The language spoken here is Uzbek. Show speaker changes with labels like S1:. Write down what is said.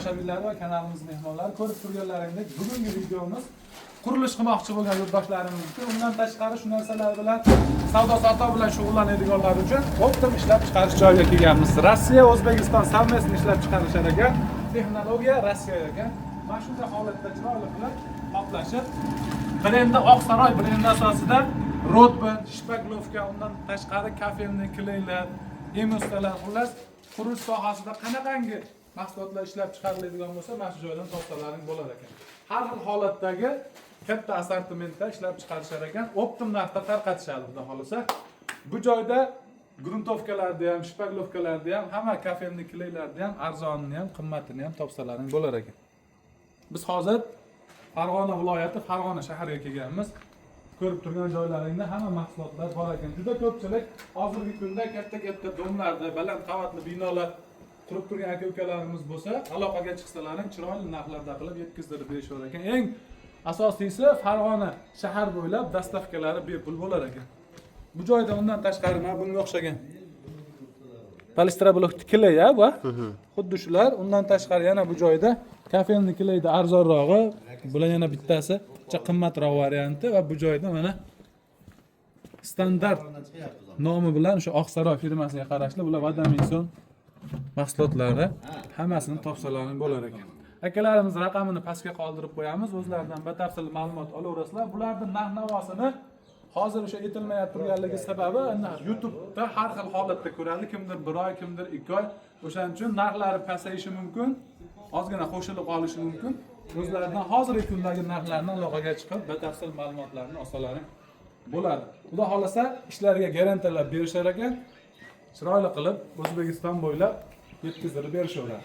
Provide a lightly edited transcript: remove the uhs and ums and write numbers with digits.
S1: Tomoshabinlar va kanalimiz mehmonlari, ko'rib turganlaringdek, bugungi videomiz qurilish qilmoqchi bo'lgan yurtdoshlarimiz uchun, undan tashqari shu narsalar bilan savdo sotiq bilan shug'ullanadiganlar uchun оптом ishlab chiqarish joyiga kelganmiz. Rossiya, O'zbekiston совместно ishlab chiqarishar ekan, texnologiya Rossiya ekan. Mana shunday holatda chiroyli qilib qoplashib, brendi Oqsaroy brendi asosida ротбанд, шпаклёвка, undan tashqari кафельный клей lar, emustalar, xullas, qurilish sohasida qanaqangi mahsulotlar ishlab chiqariladigan bo'lsa, mana shu joydan topsalaring bo'lar ekan. Har xil holatdagi katta assortimentda ishlab chiqarishar ekan, оптом narxda tarqatishadi, xudo xohlasa. Bu joyda грунтовка larni ham, шпаклёвка larni ham, hamma кафельный клей larni ham, arzonini ham, qimmatini ham topsalaring bo'lar ekan. Biz hozir Farg'ona viloyati, Farg'ona shahriga kelganmiz. Ko'rib turgan joylaringda hamma mahsulotlar bor ekan. Juda ko'pchilik hozirgi kunda katta katta дом larda, baland qavatli binolar qurib turgan aka ukalarimiz bo'lsa, aloqaga chiqsalaring, chiroyli narxlarda qilib yetkazdirib berishaver ekan. Eng asosiysi, Farg'ona shahar bo'ylab доставка lari bepul bo'lar ekan bu joyda. Undan tashqari, mana bunga o'xshagan полистроблок клей bu xuddi shular. Undan tashqari, yana bu joyda кафельный клей ni arzonrog'i, bular yana bittasi ancha qimmatroq varianti. Va bu joyda mana Standart nomi bilan o'sha Oqsaroy firmasiga qarashli bular Vadaminson mahsulotlari, hammasini topsalaring bo'lar ekan. Akalarimiz raqamini pastga qoldirib qo'yamiz, o'zlaridan batafsil ma'lumot olaverasizlar. Bularni narx navosini hozir o'sha aytilmayapti turganligi sababi, endi YouTube'da har xil holatda ko'radi, kimdir bir oy, kimdir 2 oy, o'shaning uchun narxlari pasayishi mumkin, ozgina qo'shilib qolishi mumkin. O'zlaridan hozirgi kundagi narxlarni aloqaga chiqib, batafsil ma'lumotlarni olsalaring bo'ladi. Xudo xohlasa, ishlariga garantiyalab berishar ekan, chiroyli qilib O'zbekiston bo'ylab yetkazib berishaveradi.